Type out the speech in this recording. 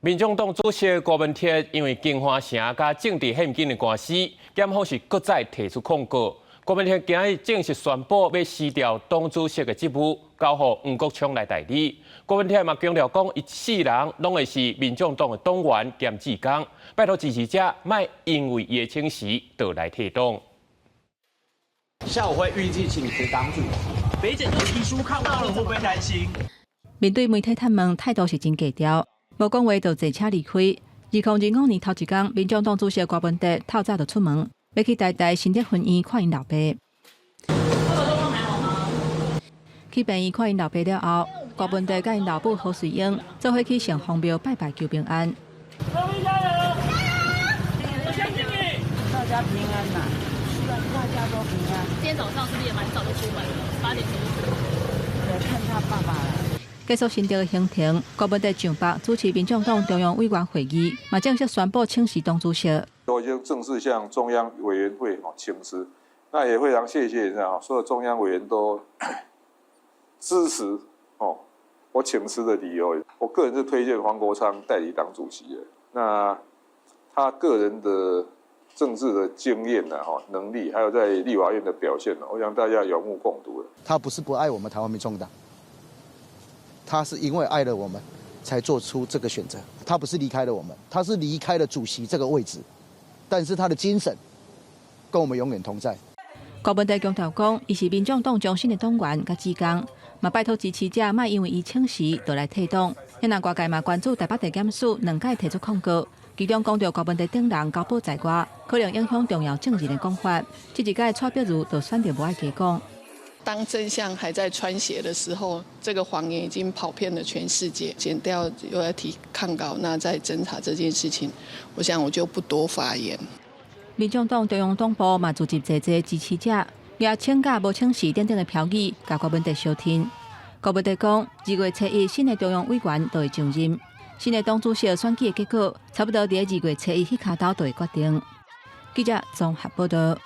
民眾黨主席郭文鐵因為金華城佮政治獻金的官司，檢方是閣再提出控告。郭文鐵今日正式宣布欲辭掉黨主席的職務，交予黃國昌來代理。郭文鐵嘛強調講，伊世人攏會是民眾黨的黨員兼志工，拜託支持者莫因為伊的請辭就來退黨。下午會預計請辭黨主席。北檢又提出抗告了，會不會擔心？面對媒體探問，態度是真低調，無講話就坐車離開。2025年頭一工，民眾黨主席郭文鐵透早就出門，欲去台大新德分院看𪜶老爸。去病院看𪜶老爸了後，郭文鐵佮𪜶老母何瑞英做伙去城隍廟拜拜求平安。加油！我相信你。大家平安吶，希望大家都平安。今天早上是不是也蠻早就出門了？8點鐘就出門。對，看他爸爸了。結束新竹的行程，郭文鐵上北主持民眾黨中央委員會議，嘛正式宣布請辭黨主席。我已經正式向中央委員會請辭，那也非常謝謝啊，所有中央委員都支持哦我請辭的理由。我個人是推薦黃國昌代理黨主席的，那他個人的政治的經驗呢、能力，還有在立法院的表現，我想大家有目共睹的。他不是不愛我們台灣民眾黨。他是因為愛了我們，才做出這個選擇。他不是離開了我們，他是離開了主席這個位置，但是他的精神跟我們永遠同在。郭文鐵強調講，伊是民眾黨忠心的黨員佮志工，嘛拜託支持者莫因為伊請辭就來退黨。現在外界嘛關注台北地檢署兩擺提出控告，其中講著郭文鐵等人交保在外，可能影響重要證人的講法。這一擺蔡碧如就選擇無愛加講。當真相還在穿鞋的時候，這個謊言已經跑遍了全世界。檢調又要提抗告，那在偵查這件事情，我想我就不多發言。民眾黨中央黨部嘛組織濟濟支持者，舉請假無請辭等等的標語，共郭文鐵相挺。郭文鐵講，2月初1新的中央委員就會就任，新的黨主席選舉的結果，差不多佇二月初一彼跤頭就會決定。記者綜合報道。